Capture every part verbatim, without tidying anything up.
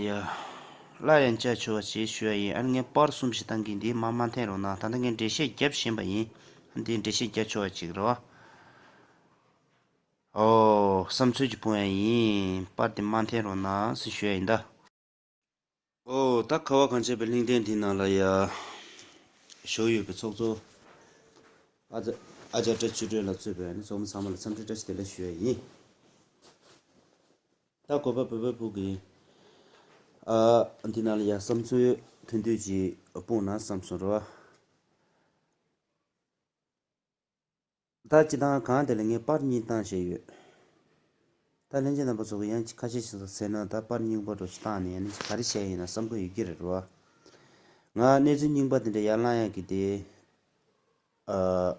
ཡ། སླར་ཡང་བཅར་ཆོག་པ་ཞིག་ཞུ་ཡ་ཡིན། ཨ་ནི་ངས་པར་གསུམ་ཞིག་བཏང་གིན་འདི་མར་མ་འཐེན་རོགས་གནང་། ད་ལྟ་ངས་འགྲེལ་བཤད་བརྒྱབ་བཞིན་པ་ཡིན། འདི་འགྲེལ་བཤད་རྒྱབ་ཆོག་པ་ཅིག་རེད་བ། ཨོ། བསམ་ཚུལ་གྱི་སྤུན་ཡ་ཡིན། པར་འདི་མར་འཐེན་རོགས་གནང་ཟེར་ཞུ་ཡ་ཡིན་ད། ཨོ། ད་ཁ་བ་གངས་ཅན་པའི་གླིང་ཕྲན་འདི་ནང་ལ་ཡ་བཞུགས་ཡོད་པའི་ཚོགས་གཙོ་ཨ་ཅག་ཨ་ཅག་བཀྲ་ཤིས་སྒྲོལ་ལ་གཙོས་པའི་ཨ་ནི་ཚོགས་མི་ཚང་མ་ལ་འཚམས་འདྲི་བཀྲ་ཤིས་བདེ་ལེགས་ཞུ་ཡ་ཡིན། ད་གོ་པ་བོད་པའི་བུ་གི། ཨ། འདི་ནང་ལ་ཡ་བསམ་ཚུལ་ཐུང་ཐུང་ཅིག་སྤུངས་ན་བསམ་སོང་རོ། ད་སྤྱི་བཏང་གང་དེ་ལ་ངས་པར་གཉིས་བཏང་བཞག་ཡོད། ད་ལྷན་རྒྱས་རྣམ་པ་ཚོ་གི་ཡང་ཁ་ཤས་ཤིག་ཟེར་ན། ད་པར་རྙིང་པ་འདྲ་ཞིག་བཏང་ནས་ཡང་ནི་ག་རེ་བྱས་ཡིན་ན་བསམ་གི་ཡོད་ཀྱི་རེད་རོ། ང་གནས་ཚུལ་རྙིང་པ་དེ་འདྲ་ཡར་བླང་ཡག་གི་དེ། ཨ།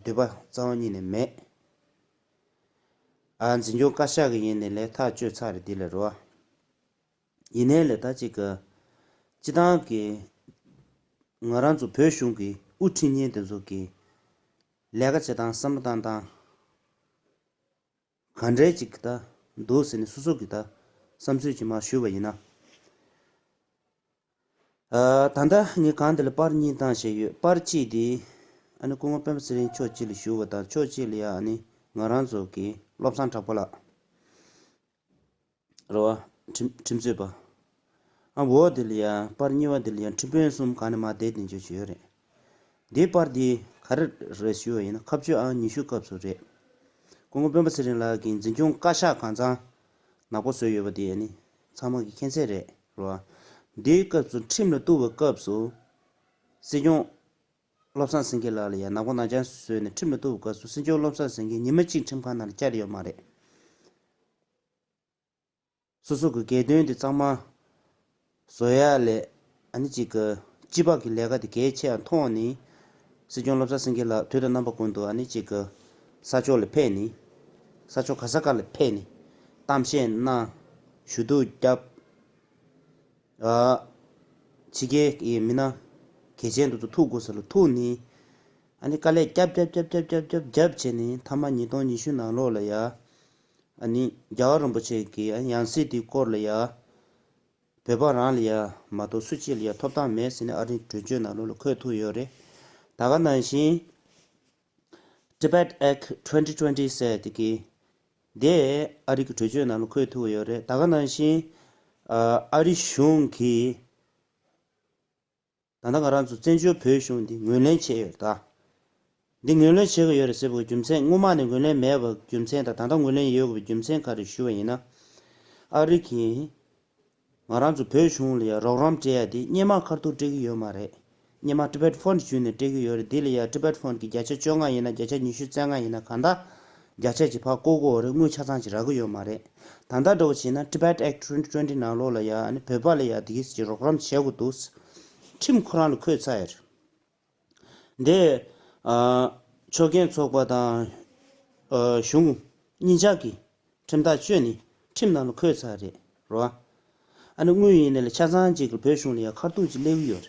འདོད་པ་རྩ་བ་ཉིད་ནས་མེད། ཨ། འཛིན་སྐྱོང་བཀའ་ཤག་གི་ཡིན་ནའི་ལས་ཐག་གཅོད་ཚར་རེད་འདི་ལ་རོ། ཡིན་ནའི་ལས་ད་ཅིག་གི་སྤྱི་བཏང་གི་ང་རང་ཚོ་བོད་གཞུང་གི་དབུ་ཁྲིད་མཁན་དེ་ཚོ་གི་ལས་ཀ་བྱེད་སྟངས་བསམ་བློ་བཏང་སྟངས་ག་འདྲའི་ཅིག་ད་འདུག་ཟེར་ནས་སོ་སོ་གི་ད་བསམ་ཚུལ་ཅིག་མར་ཞུས་པ་ཡིན་ན། ཨ། ད་ལྟ་ངས་གང་འདི་ལ་པར་གཉིས་བཏང་བཞག་ཡོད། པར་གཅིག་འདི་ཨ་ནི་སྐུ་ངོ་སྤེན་པ་ཚེ་རིང་མཆོག་གཅིག་ལ་ཞུ་བ་དང་། ཕྱོགས་གཅིག་ལ་ཡ་ཨ་ནི་ང་རང་ཚོ་གི་བློ་བཟང་གྲགས་པ་ལགས་རེད་བ། ཁྲིམས་ཁྲིམས་རྩོད་པ། ཨ། འོག་འདི་ལ་ཡ་པར་གཉིས་པ་འདི་ལ་ཡ་ཁྲིམས་དཔོན་གསུམ་གང་ནས་མར་བསྡད་དེ་འཇོག་བྱས་ཡོད་རེད། འདིའི་པར་འདི་ག་རེ་རེད་ཞུ་བ་ཡིན་ན། ཁ་གཅོད་ཨང་ཉི་ཤུ་སྐབས་སུ་རེད། སྐུ་ངོ་སྤེན་པ་ཚེ་རིང་ལགས་ཀྱིས་འཛིན་སྐྱོང་བཀའ་ཤག་གང་ཚང་ནག་པོ་བཟོས་ཡོད་པ་དེ་ནི་ཚང་མ་གིས་མཁྱེན་གསལ་རེད་རོ། འདིའི་སྐབས་སུ་ཁྲིམས་ལ་གཏུག་པའི་སྐབས་སུ་སྲིད་སྐྱོང་བློ་བཟང་སེང་གེ་ལགས་ལ་ཡང་ནག་པོ་ནག་རྐྱང་བཟོས་ནས་ཁྲིམས་ལ་གཏུག་པའི་སྐབས་སུ་སྲིད་སྐྱོང་བློ་བཟང་སེང་གེ་ཉི་མ་གཅིག་ཁྲིམས་ཁང་ནང་ལ་བཅར་ཡོད་མ་རེད། སོ་སོ་གི་སྒེར་དོན་དེ་གཙང་མ་བཟོ་ཡ་ལས་ཨ་ནི་ཅིག་གི་སྤྱི་པ་གི་ལས་ཀ་དེ་གལ་ཆེ་བ་མཐོང་ནས། སྲིད་སྐྱོང་བློ་བཟང་སེང་གེ་ལགས་དུས་དང་རྣམ་པ་ཀུན་ཏུ་ཨ་ནི་ཅིག་གི་ས་ཕྱོགས་ལ་ཕེབས་ནས། ས་ཕྱོགས་ག་ས་ག་ལ་ཕེབས་ནས་གཏམ་བཤད་གནང་། ཞུ་གཏུག་བརྒྱབ། ཨ། ཕྱི་རྒྱལ་གྱི་མི་སྣ་གལ་ཆེན་དེ་ཚོ་ཐུག་དགོས་ས་ལ་ཐུག་ནས། ཨ་ནི་དཀའ་ལས་བརྒྱབ་བརྒྱབ་བྱས་ནས་མཐའ་མ་ཉིས་སྟོང་ཉི་ཤུ་ནང་ལོགས་ལ་ཡ། ཨ་ནི་རྒྱལ་བ་རིན་པོ་ཆེ་གི་ཡང་སྲིད་དེའི་སྐོར་ལ་ཡ། བོད་པ་རང་ལ་ཡ་མ་གཏོགས་སུ་གཅིག་ལ་ཡ་ཐོབ་ཐང་མེད་ཟེར་ནས་ཨ་རིའི་གྲོས་ཆོད་ནང་ལོགས་ལ་འཁོད་ཐུབ་ཡོད་རེད། ད་ག་ནང་བཞིན། Tibet Act twenty twenty ཟེར་དེ་གི་དེ་ཨ་རི་གི་གྲོས་ཆོད་ནང་ལ་འཁོད་ཐུབ་ཡོད་རེད། ད་ག་ནང་བཞིན་ཨ་རི་གཞུང་གིས་ད་ལྟ་ང་རང་ཚོ་བཙན་བྱོལ་བོད་གཞུང་འདི་ངོས་ལེན་བྱས་ཡོད་རེད་ད། འདི་ངོས་ལེན་བྱེད་དགོས་ཡོད་རེད་ཟེར་བའི་རྒྱུ་མཚན། སྔོན་མ་ནས་ངོས་ལེན་མེད་པའི་རྒྱུ་མཚན་དང་ད་ལྟ་ངོས་ལེན་ཡོད་དགོས་པའི་རྒྱུ་མཚན་ག་རེ་ཞུ་བ་ཡིན་ན། ཨ་རི་གིས་ང་རང་ཚོ་བོད་གཞུང་ལ་ཡ་རོགས་རམ་སྤྲད་ཡ་དེ་སྙན་མ་ཁ་ཐུག་སྤྲད་ཀྱི་ཡོད་མ་རེད། སྙན་མ་Tibet Fund བརྒྱུད་ནས་སྤྲད་ཀྱི་ཡོད་རེད། འདི་ལ་ཡ་Tibet Fund གི་བརྒྱ་ཆ་བཅོ་ལྔ་ཡིན་ན་བརྒྱ་ཆ་ཉི་ཤུ་རྩ་ལྔ་ཡིན་ན་གང་ལྟར་བརྒྱ་ཆ་གཅིག་ཕར་བཀོག་དགོས་རེད། དངུལ་ཆ་ཚང་ཅིག་རག་གི་ཡོད་མ་རེད། ད་ལྟ་འདྲ་བོ་བྱས་ན་Tibet Act twenty twenty ནང་ལོགས་ལ་ཡ་ཨ་ནི་བོད་པ་ལ་ཡ་དེ་གིས་ཅིག་རོགས་རམ་བྱེད་དགོས་འདུག་ཁྲིམས་ཁོ་རང་ལ་འཁོད་ཚར་ཡོད་རེད། འདི། ཨ། ཆོག་མཆན་ཚོགས་པ་དང་། ཨ། གཞུང་གཉིས་ཆ་གིས་ཁྲིམས་ཐག་གཅོད་ནས་ཁྲིམས་ནང་ལ་འཁོད་ཚར་རེད་རོ། ཨ་ནི་དངུལ་ཡིན་ནའི་ལ་ཆ་ཚང་གཅིག་གི་བོད་གཞུང་ལ་ཡ་ཁ་ཐུག་ཅིག་སླེབས་ཀྱི་ཡོད་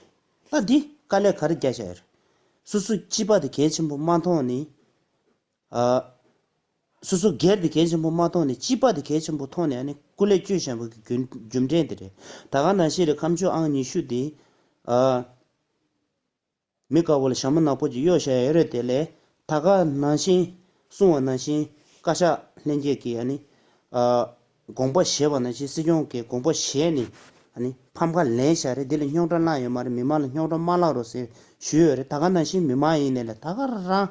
རེད། ད་འདི་དཀའ་ལས་ག་རེ་རྒྱག་བཞག་ཡོད་རེད། སོ་སོ་སྤྱི་པ་དེ་གལ་ཆེན་པོ་མ་མཐོང་ནས། ཨ། སོ་སོ་སྒེར་དེ་གལ་ཆེན་པོ་མ་མཐོང་ནས་སྤྱི་པ་དེ་གལ་ཆེན་པོ་མཐོང་ནས་ཨ་ནི་སྐུ་ལས་བསྐྱོན་བཞག་པ་གི་རྒྱུ་རྒྱུ་མཚན་དེ་རེད། ད་ག་ནང་བཞིན་རེད། ཁ་མཆུ་ཨང་ཉི་ཤུ་དེ། ཨ། མི་དཀར་པོ་ལ་ཞྭ་མོ་ནག་པོ་ཅིག་གཡོགས་བཞག་ཡོད་རེད། དེ་ལས་ད་ག་ནང་བཞིན་གསུངས་པ་ནང་བཞིན་བཀའ་ཤག་ལྷན་རྒྱས་ཀྱིས་ཨ་ནི། ཨ། དགོངས་པ་བཞེས་པ་ནང་བཞིན། སྲིད་སྐྱོང་གིས་དགོངས་པ་བཞེས་ནས་ཨ་ནི་ཕམ་ཁ་ལེན་བཞག་རེད། འདི་ལ་རྙོག་དྲ་བསླངས་ཡོད་མ་རེད། མི་མང་ལ་རྙོག་དྲ་མ་བསླངས་རོགས་ཟེར་ཞུས་ཡོད་རེད། ད་ག་ནང་བཞིན་མི་མང་ཡིན་ནའི་ལ་ད་ག་རང་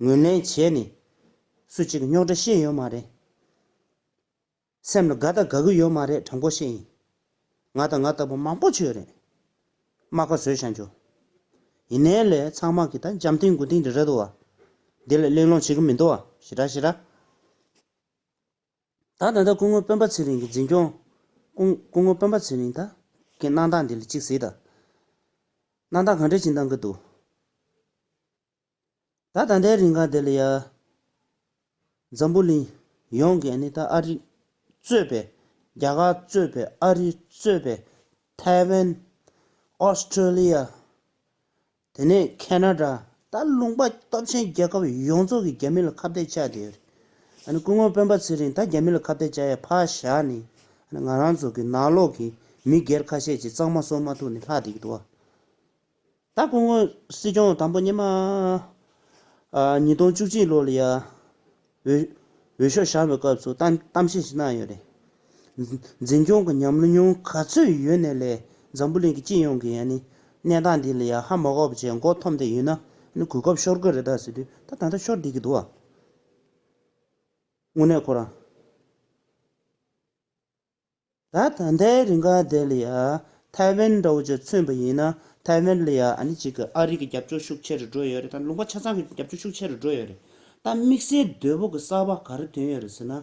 ངོས་ལེན་བྱས་ནས་སུ་གཅིག་གིས་རྙོག་དྲ་བཤད་ཡོད་མ་རེད། སེམས་ལ་དགའ་དང་དགའ་གི་ཡོད་མ་རེད། དྲང་པོ་བཤད་ཡིན། ང་དང་ང་ལྟ་བུ་མང་པོ་ཅིག་ཡོད་རེད། རྨ་ཁ་བཟོས་བཞག་འཇོག་ཡིན་ནའི་ལས་ཚང་མ་གི་ད་འཇམ་ཐིང་མགོ་ཐིང་དེ་རེད་འདུག་བ། འདི་ལ་གླེང་སློང་བྱེད་ཀྱི་མི་འདུག་བ། ཞེ་དྲག་ཞེ་དྲག་ད་ད་ལྟ་སྐུ་ངོ་སྤེན་པ་ཚེ་རིང་གི་འཛིན་སྐྱོང་། སྐུ་སྐུ་ངོ་སྤེན་པ་ཚེ་རིང་ད་གི་གནང་སྟངས་འདི་ལ་གཅིག་གཟིགས་དང་། གནང་སྟངས་ག་འདྲ་ཅིག་གནང་གི་འདུག་ད་ད་ལྟའི་རིང་ག་དེ་ལ་ཡ། འཛམ་བུ་གླིང་ཡོངས་ཀྱི་ཨ་ནི་ད་ཨ་རི་གཙོས་པའི། རྒྱ་གར་གཙོས་པའི། ཨ་རི་གཙོས་པའི། ཐའེ་ཝན། ཨོ་སི་ཀྲོ་ལི་ཡ། དེ་ནས་ཁེ་ན་ཌ། ད་ལུང་པ་སྟོབས་ཆེན་རྒྱལ་ཁབ་ཡོངས་རྫོགས་ཀྱི་རྒྱ་མི་ལ་ཁ་གཏད་བཅག་བསྡད་ཡོད་རེད། ཨ་ནི་སྐུ་ངོ་སྤེན་པ་ཚེ་རིང་ད་རྒྱ་མི་ལ་ཁ་གཏད་བཅག་ཡ་ཕར་བཞག་ནས། ང་རང་ཚོ་གི་ནང་ལོགས་ཀྱི་མི་སྒེར་ཁ་ཤས་ཀྱིས་གཙང་མ་བཟོ་མ་ཐུབ་ནས་ལྷག་བསྡད་ཀྱི་འདུག་བ། ད་སྐུ་ངོ་སྲིད་སྐྱོང་དང་པོ་སྔོན་མ། ཨ། ཉིས་སྟོང་བཅུ་གཅིག་ལོ་ལ་ཡ། འོས། འོས་ཤོག་བཞག་པའི་སྐབས་སུ་གཏམ་གཏམ་བཤད་ཞིག་གནང་ཡོད་རེད། འཛིན་སྐྱོང་གི་ཉམས་མྱོང་ག་ཚོད་ཡོད་ནའི་ལས་འཛམ་བུ་གླིང་གི་སྤྱི་ཡོངས་ཀྱི་ཡ་ནི་གནས་སྟངས་འདི་ལ་ཡ་ཧ་མ་གོ་བ་བྱས་མགོ་འཐོམས་བསྡད་ཡོད་ན་ནི་གོ་སྐབས་ཤོར་གི་རེད་ད་ཟེར་དུས་ད་ད་ལྟ་ཤོར་བསྡད་ཀྱི་འདུག་བ། དངོས་གནས་ཁོ་རང་། ད་ད་ལྟའི་རིང་ག་དེ་ལ་ཡ། ཐའེ་ཝན་འདྲ་བོ་ཅིག་མཚོན་པ་ཡིན་ན་ཐའེ་ཝན་ལ་ཡ་ཨ་ནི་གཅིག་གི་ཨ་རི་གི་རྒྱབ་སྐྱོར་ཤུགས་ཆེ་རུ་འགྲོ་ཡོད་རེད། ད་ལུང་པ་ཆ་ཚང་གི་རྒྱབ་སྐྱོར་ཤུགས་ཆེ་རུ་འགྲོ་ཡོད་རེད། ད་དམིགས་བསལ་དོད་པོ་གི་གསར་པ་ག་རེ་ཐོན་ཡོད་རེད་ཟེར་ན།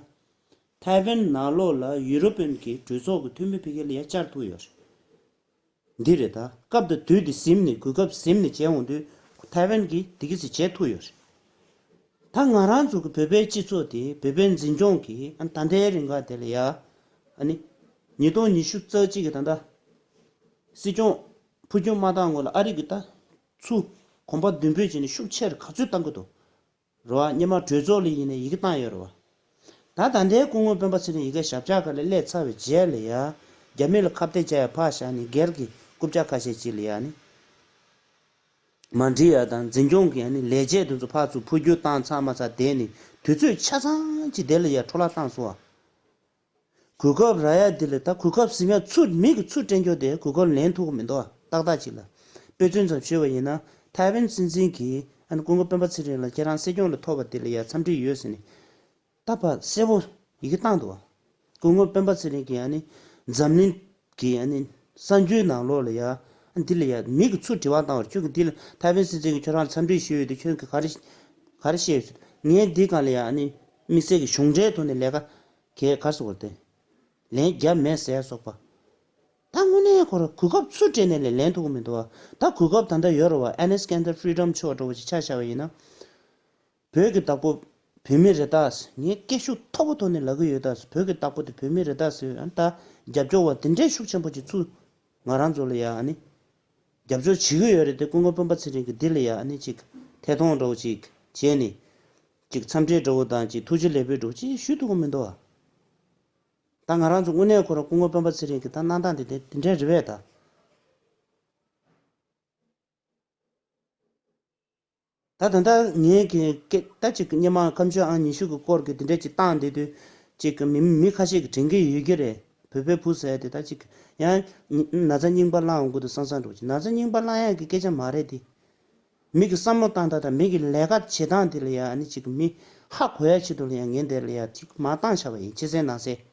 ཐའེ་ཝན་ནང་ལོགས་ལ་ཡུ་རོ་པན་གྱི་གྲོས་ཚོགས་ཀྱི་འཐུས་མི་ཕ་གི་ལ་ཡ་བཅར་ཐུབ་ཡོད་རེད། འདི་རེད་ད། སྐབས་དང་དུས་དེ་ཟིན་ནས་གོ་སྐབས་ཟིན་ནས་བྱས་འོང་དུས་ཐའེ་ཝན་གྱིས་དེ་གི་ཟིག་བྱས་ཐུབ་ཡོད་རེད། ད་ང་རང་ཚོ་གི་བོད་པའི་སྤྱི་ཚོགས་དེ་བོད་པའི་འཛིན་སྐྱོང་གིས་ཨ་ནི་ད་ལྟའི་རིང་ག་དེ་ལ་ཡ། ཨ་ནི། ཉིས་སྟོང་ཉི་ཤུ་རྩ་གཅིག་གི་ད་ལྟ། སྲིད་སྐྱོང་འཕོ་འགྱུར་མ་བཏང་སྔོན་ལ་ཨ་རི་གི་ད། ཚུར་གོམ་པ་མདུན་སྤོས་བྱས་ནས་ཤུགས་ཆེར་ག་ཚོད་བཏང་གི་འདུག་རེད་བ། སྔོན་མ་གྲོས་ཚོགས་ལ་ཡིན་ནའི་ཡི་གེ་བཏང་ཡོད་རེད་བ། ད་ད་ལྟའི་སྐུ་ངོ་སྤེན་པ་ཚེ་རིང་ཡི་གེ་ཞབས་བཅགས་སྒང་ལ་སླེབས་ཚར་བའི་རྗེས་ལ་ཡ། རྒྱ་མི་ལ་ཁ་གཏད་བཅག་ཡ་ཕར་བཞག་ནས་སྒེར་གྱི་རྐུབ་བཀྱག་ཁ་ཤས་ཅིག་ལ་ཡ་ནི། མ་འགྲིག་ཡ་དང་འཛིན་སྐྱོང་གི་ཡ་ནི་ལས་བྱེད་དེ་ཚོ་ཕར་ཚུར་འཕོ་འགྱུར་བཏང་ཚར་མ་ཚར་དེ་ནི་དུས་ཚོད་ཆ་ཚང་ཅིག་དེ་ལ་ཡ་འཕྲོ་བརླག་བཏང་སོང་བ། གོ་སྐབས་རག་ཡ་འདི་ལ་ད་གོ་སྐབས་ཟིན་ཡ་ཚུར་མི་གི་ཚུར་སྤྲད་རྒྱུ་དེ་གོ་སྐབས་ལེན་ཐུབ་ཀྱི་མི་འདུག་ཏག་ཏག་ཅིག་ལ། དཔེ་མཚོན་ཙམ་ཞུས་པ་ཡིན་ན་ཐའེ་ཝན་སྲིད་འཛིན་གྱིས་ཨ་ནི་སྐུ་ངོ་སྤེན་པ་ཚེ་རིང་ལ་ཁྱེད་རང་སྲིད་སྐྱོང་ལ་ཐོབ་པ་དེ་ལ་ཡ་འཚམས་འདྲི་ཡོད་ཟེར་ནས། ད་ཕར་གསལ་པོ་ཡི་གེ་བཏང་འདུག་སྐུ་ངོ་སྤེན་པ་ཚེ་རིང་གིས་ཨ་ནི་འཛམ་གླིང་གི་ཨ་ནི་གསར་འགྱུར་ནང་ལོགས་ལ་ཡ་ཨ་འདི་ལ་ཡ་མི་གི་ཚུར་དྲི་བ་བཏང་བར་ཁྱོད་ཀྱིས་འདི་ལ་ཐའེ་ཝན་སྲིད་འཛིན་གྱིས་ཁྱོད་རང་ལ་འཚམས་འདྲི་ཞུས་ཡོད་དེ་ཁྱོད་ཀྱིས་ག་རེ་ག་རེ་བཤད་ཡོད་ཟེར། ངས་འདི་སྒང་ལ་ཡ་ཨ་ནི་དམིགས་བསལ་གྱི་གཞུང་འབྲེལ་ཐོག་ནས་ལས་ཀ་གས་ག་རེ་ཟེར་དགོས་རེད་དེ། ལན་བརྒྱབ་མེད་ཟེར་ཡ་སོགས་པ། ད་དངོས་གནས་ཁོ་རང་གོ་སྐབས་ཚུར་སྤྲད་ནས་ལས་ལན་ཐུབ་ཀྱི་མི་འདུག་བ། ད་གོ་སྐབས་ད་ལྟ་ཡོད་རེད་བ། ཨེ་ནེ་སི་ཀན་དར་ཕི་རི་ཌམ་ཆོག་འདྲ་བོ་ཅིག་ཆ་བཞག་པ་ཡིན་ན། བོད་ཀྱི་བདག་པོ་བོད་མི་རེད་ད། ངས་སྐད་ཤུགས་མཐོ་པོ་ཐོག་ནས་ལབ་ཀྱི་ཡོད་ད། བོད་ཀྱི་བདག་པོ་དེ་བོད་མི་རེད་ད་ཟེར། ཨ་ནི་ད་རྒྱབ་སྐྱོར་བ་དེ་འདྲའི་ཤུགས་ཆེན་པོ་ཅིག་ཚུར་ང་རང་ཚོ་ལ་ཡ་ཨ་ནི་རྒྱབ་སྐྱོར་བྱེད་ཀྱི་ཡོད་རེད་དེ། སྐུ་ངོ་སྤེན་པ་ཚེ་རིང་གིས་འདི་ལ་ཡ་ཨ་ནི་ཅིག་ཐད་གཏོང་འདྲ་བོ་ཅིག་བྱས་ནས་ཅིག་འཚམས་འདྲི་འདྲ་བོ་དང་ཅིག་ཐུགས་རྗེ་ལེགས་འབུལ་འདྲ་བོ་ཅིག་ཞུ་ཐུབ་ཀྱི་མི་འདུག་བ། ད་ང་རང་ཚོ་དངོས་གནས་ཁོ་རང་སྐུ་ངོ་སྤེན་པ་ཚེ་རིང་གི་ད་གནང་སྟངས་དེ་དེ་དེ་འདྲ་རེད་པས་ད། ད་ད་ལྟ་ངས་ཀྱི་སྐད་ད་ཅིག་སྔོན་མ་ཁ་མཆུ་ཨང་ཉི་ཤུ་གི་སྐོར་གྱི་དེ་འདྲ་ཅིག་བཏང་བསྡད་དུས་ཅིག་གི་མི་མི་ཁ་ཤས་ཀྱིས་དྲན་གྱི་ཡོད་ཀྱི་རེད། བོད་པའི་བུ་ཟེར་དེ་ད་ཅིག་ཡང་ན་ཚ་རྙིང་པ་བསླངས་འོང་གི་འདུག་བསམ་བསམ་འདྲ་བོ་ཅིག་ན་ཚ་རྙིང་པ་བསླངས་ཡག་གི་སྐད་ཆ་མ་རེད་དེ། མི་གི་བསམ་བློ་བཏང་སྟངས་དང་མི་གི་ལས་ཀ་བྱེད་སྟངས་དེ་ལ་ཡ་ཨ་ནི་ཅིག་མི་ཧ་གོ་ཡ་ཆེད་དུ་ལ་ཡ་ངས་འདི་ལ་ཡ་ཅིག་མར་བཏང་བཞག་པ་ཡིན། ཕྱི་གསལ་ནང་གསལ།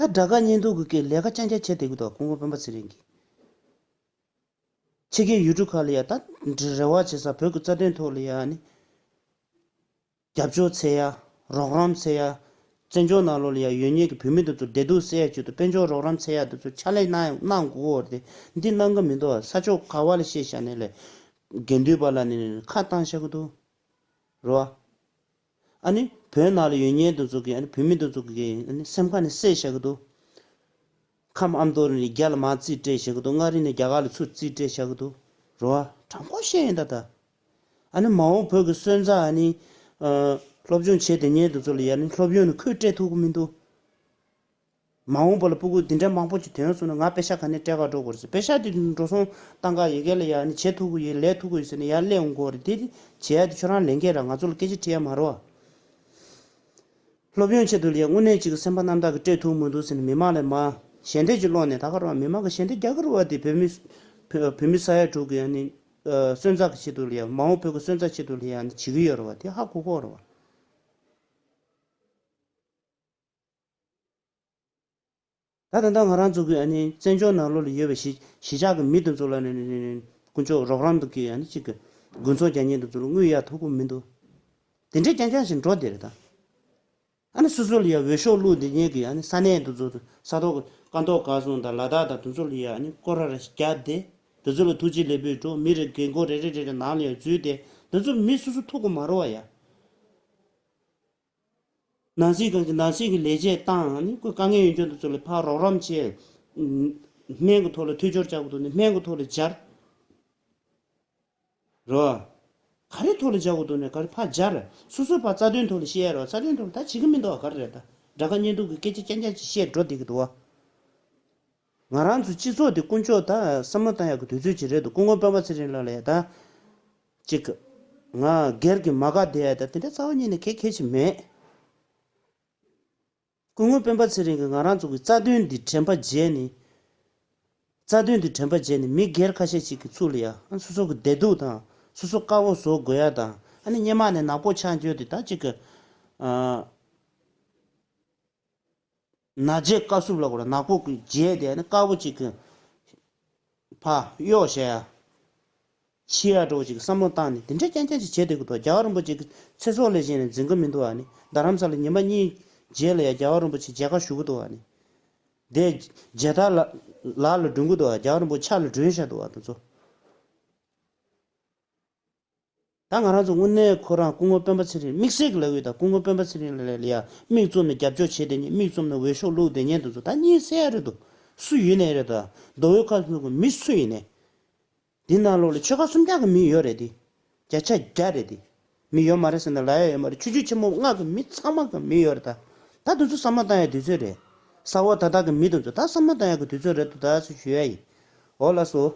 ད་དགྲ་དགའ་གཉེན་སྡུག་གི་སྐད་ལས་ཀ་རྐྱང་རྐྱང་བྱས་བསྡད་ཀྱི་འདུག་སྐུ་ངོ་སྤེན་པ་ཚེ་རིང་གིས། ཕྱི་རྒྱལ་ཡུལ་གྲུ་ཁག་ལ་ཡ་ད་འབྲེལ་བ་བྱེད་ས་བོད་ཀྱི་རྩ་དོན་ཐོག་ལ་ཡ་ནི། རྒྱབ་སྐྱོར་འཚོལ་ཡ། རོགས་རམ་འཚོལ་ཡ། བཙན་བྱོལ་ནང་ལོགས་ལ་ཡ་ཡོད་མཁན་གྱི་བོད་མི་དེ་ཚོ་བདེ་སྡུག་སེལ་ཡ་ཆེད་དུ་དཔལ་འབྱོར་རོགས་རམ་འཚོལ་ཡ་དེ་ཚོ་ཕྱག་ལས་གནང་གནང་དགོས་རེད་དེ། འདི་གནང་གི་མི་འདུག་ས་ཕྱོགས་ག་བ་ལ་བཤད་བཞག་ནས་ལས། དགེ་འདུན་པ་ལ་ནི་ཁ་བཏང་བཞག་གི་འདུག་རེད་བ། ཨ་ནི་བོད་ནང་ལ་ཡོད་མཁན་དེ་ཚོ་གིས་ཨ་ནི་བོད་མི་དེ་ཚོ་གིས་ཨ་ནི་སེམས་ཁ་ནས་བསད་བཞག་གི་འདུག་ཁམས་ཨ་མདོ་ནས་རྒྱ་ལ་མར་རྩིས་སྤྲད་བཞག་གི་འདུག་མངའ་རིས་ནས་རྒྱ་གར་ལ་ཚུར་རྩིས་སྤྲད་བཞག་གི་འདུག་རེད་བ། དྲང་པོ་བཤད་ཡིན་ད་ད། ཨ་ནི་མ་འོངས་བོད་ཀྱི་སོན་རྩ་ཨ་ནི། ཨ། སློབ་སྦྱོང་བྱེད་བསྡད་མཁན་དེ་ཚོ་ལ་ཡ་ཨ་ནི་སློབ་ཡོན་ནི་ཁོས་སྤྲད་ཐུབ་ཀྱི་མི་འདུག་མ་འོངས་པ་ལ་སྤུ་གུ་འདི་འདྲ་མང་པོ་ཅིག་ཐོན་སོང་ན་ང་པེ་ཤ་ག་ནས་སྤྲད་ག་འགྲོ་དགོས་རེད་ཟེར། པེ་ཤ་དེ་འགྲོ་སོང་བཏང་ག་ཡི་གེ་ལ་ཡ་ཨ་ནི་བྱེད་ཐུབ་ཀྱི་ཡོད་ལས་ཐུབ་ཀྱི་ཡོད་ཟེར་ནས་ཡར་སླེབས་འོང་གི་ཡོད་རེད། དེ་བྱེད་ཡ་དེ་ཁྱོད་རང་ལས་འགན་ར། ང་ཚོ་ལ་སྐད་ཆ་དྲི་ཡ་མ་རེད་བ། སློབ་ཡོན་ཆེད་དུ་ལ་ཡ་དངོས་གནས་ཅིག་སེམས་པ་རྣམ་དག་གིས་སྤྲད་ཐུབ་མི་འདུག་ཟེར་ནས་མི་མང་ལ་མར་ཞལ་འདེབས་ཅིག་སློག་ནས་ད་ག་རང་མི་མང་གིས་ཞལ་འདེབས་རྒྱག་གི་རེད་བ། དེ་བོད་མི་བོད་མི་ས་ཡ་དྲུག་གི་ཨ་ནི་སོན་རྩ་གི་ཆེད་དུ་ལ་ཡ་མ་འོངས་བོད་ཀྱི་སོན་རྩ་ཆེད་དུ་ལ་ཡ་ཨ་ནི་བྱེད་ཀྱི་ཡོད་རེད་བ། དེ་ཧ་གོ་གོ་རེད་བ། ད་ད་ལྟ་ང་རང་ཚོ་གི་ཨ་ནི་བཙན་བྱོལ་ནང་ལོགས་ལ་ཡོད་པའི་གཞིས་གཞིས་ཆགས་ཀྱི་མི་དེ་ཚོ་ལ་ནི་ནི་ནི་ནི་དཀོན་མཆོག་རོགས་རམ་དང་གི་ཨ་ནི་གཅིག་གི་དགོས་ཚོགས་རྒྱག་མཁན་དེ་ཚོ་ལ་དངུལ་གཡར་ཐུབ་ཀྱི་མི་འདུག་དེ་འདྲའི་རྐྱང་རྐྱང་ཞིག་འགྲོ་བསྡད་རེད་ད། ཨ་ནི་སོ་སོ་ལ་ཡ་འོས་ཤོག་བླུགས་བསྡད་མཁན་གྱི་ཨ་ནི་ས་གནས་དེ་ཚོ་ས་ཐོག་ཀ་ཐོག་གར་སོང་དང་ལ་དྭགས་དང་དེ་ཚོ་ལ་ཡ་ཨ་ནི་སྐོར་ར་ར་ཞིག་རྒྱག་བསྡད། དེ་ཚོ་ལ་ཐུགས་རྗེ་ལེགས་འབུལ་འགྲོ། མི་རེ་རྒན་འཁོགས་རེ་རེ་རེ་རེ་ནང་ལ་ཡ་འཛུལ་བསྡད། དེ་ཚོ་མི་སོ་སོ་ཐུག་གི་མ་རེད་བ་ཡ། ནང་སྲིད་ཁང་གི་ནང་སྲིད་ཀྱི་ལས་བྱེད་བཏང་ནི་ཁོས་དཀའ་ངལ་ཡོད་མཁན་དེ་ཚོ་ལ་ཕར་རོགས་རམ་བྱས། སྨན་གྱི་ཐོག་ལ་འཐུས་སྦྱོར་བྱ་དགོས་འདུག་ནི་སྨན་གྱི་ཐོག་ལ་སྦྱར། རོ། ག་རེ་ཐོག་ལ་སྦྱར་དགོས་འདུག་ནས་ག་རེ་ཕར་སྦྱར། སོ་སོའི་ཕར་རྩ་དོན་ཐོག་ལ་བཤད་ཡ་རེད་བ། རྩ་དོན་ཐོག་ལ་ད་བྱེད་ཀྱི་མི་འདུག་བ། ག་རེ་རེད་ད། དགྲ་དགའ་གཉེན་སྡུག་གི་སྐད་ཆ་རྐྱང་རྐྱང་ཅིག་བཤད་འགྲོ་བསྡད་ཀྱི་འདུག་བ། ང་རང་ཚོ་སྤྱི་ཚོགས་འདི་དཀོན་མཆོག་ད་བསམ་བློ་བཏང་ཡག་གི་དུས་ཚོད་ཅིག་རེད་འདུག་སྐུ་ངོ་སྤེན་པ་ཚེ་རིང་ལགས་ལ་ཡ་ད། ཅིག་ང་སྒེར་གྱི་མ་དགའ་བསྡད་ཡ་ད་དེ་འདྲ་རྩ་བ་ཉིད་ནས་གལ་གལ་ཆེ་མེད། སྐུ་ངོ་སྤེན་པ་ཚེ་རིང་གིས་ང་རང་ཚོ་གི་རྩ་དོན་འདི་དྲན་པ་བརྗེད་ནས། རྩ་དོན་འདི་དྲན་པ་བརྗེད་ནས་མི་སྒེར་ཁ་ཤས་ཤིག་གི་ཚུལ་ལ་ཡ་ཨ་སོ་སོ་གི་བདེ་སྡུག་དང་སོ་སོ་དཀར་པོ་བཟོ་དགོས་ཡ་དང་ཨ་ནི་སྔོན་མ་ནས་ནག་པོ་ཆགས་འགྱོ་དེ་ད་ཅིག་གི་ཨ། ན་རྗེ་དཀའ་སུབ་ལ་གོ་ལ་ནག་པོ་གི་རྗེས་དེ་ནི་དཀར་པོ་ཅིག་གི་ཕ་གཡོག་བྱས་ཡ། ཕྱི་ཡ་འགྲོ་ཅིག་བསམ་བློ་བཏང་ནས་དེ་འདྲ་རྐྱང་རྐྱང་ཅིག་བྱེད་བསྡད་ཀྱི་འདུག་རྒྱལ་བ་རིན་པོ་ཆེ་གི་ཚེ་སྲོག་ལས་གཞན་ནས་འཛིན་གི་མི་འདུག་ཨ་ནི་རྡ་རམ་ས་ལ་ཉི་མ་གཉིས་རྗེས་ལ་ཡ་རྒྱལ་བ་རིན་པོ་ཆེ་མཇལ་ཁ་ཞུ་གི་འདུག་ཨ་ནི། དེ་མཇལ་དར་ལ་ལག་ལ་སྒྲོན་གི་འདུག་ཨ། རྒྱལ་བ་རིན་པོ་ཆེ་ཕྱག་ལ་སྒྲོན་བཞག་འདུག་ཨ་དེ་ཚོ། ད་ང་རང་ཚོ་དངོས་གནས་ཁོ་རང་སྐུ་ངོ་སྤེན་པ་ཚེ་རིང་དམིགས་བསལ་གྱི་ལབ་ཡོད། ད་སྐུ་ངོ་སྤེན་པ་ཚེ་རིང་ལ་ལ་ཡ་མིག་བཙུམ་ནས་རྒྱབ་སྐྱོར་བྱེད་བསྡད་མཁན་མིག་བཙུམ་ནས་འོས་ཤོག་བླུགས་བསྡད་མཁན་དེ་ཚོ་ད་གཉིད་སད་ཡ་རེད་འདུག་སུ་ཡིན་ནའི་རེད། ད་མདོ་དབུས་ཁམས་གསུམ་གྱི་མི་སུ་ཡིན་ནའི། འདི་ནང་ལོགས་ལ་ཆོལ་ཁ་གསུམ་ཀ་གི་མི་ཡོད་རེད་དེ། བརྒྱ་ཆ་བརྒྱ་རེད་དེ། མི་ཡོད་མ་རེད་ཟེར་ན་ལབ་ཡ་ཡོད་མ་རེད། ཆོས་བརྒྱུད་ཆེན་མོ་ལྔ་གི་མི་ཚང་མ་གི་མི་ཡོད་རེད་ད། ད་དེ་ཚོ་བསམ་བློ་བཏང་ཡ་དུས་ཚོད་རེད། ས་འོག་ད་ལྟ་གི་མི་དེ་ཚོ་ད་བསམ་བློ་བཏང་ཡ་གི་དུས་ཚོད་རེད་འདུག་ད་ཟེར་ཞུ་ཡ་ཡིན། འོ་ལགས་སོ།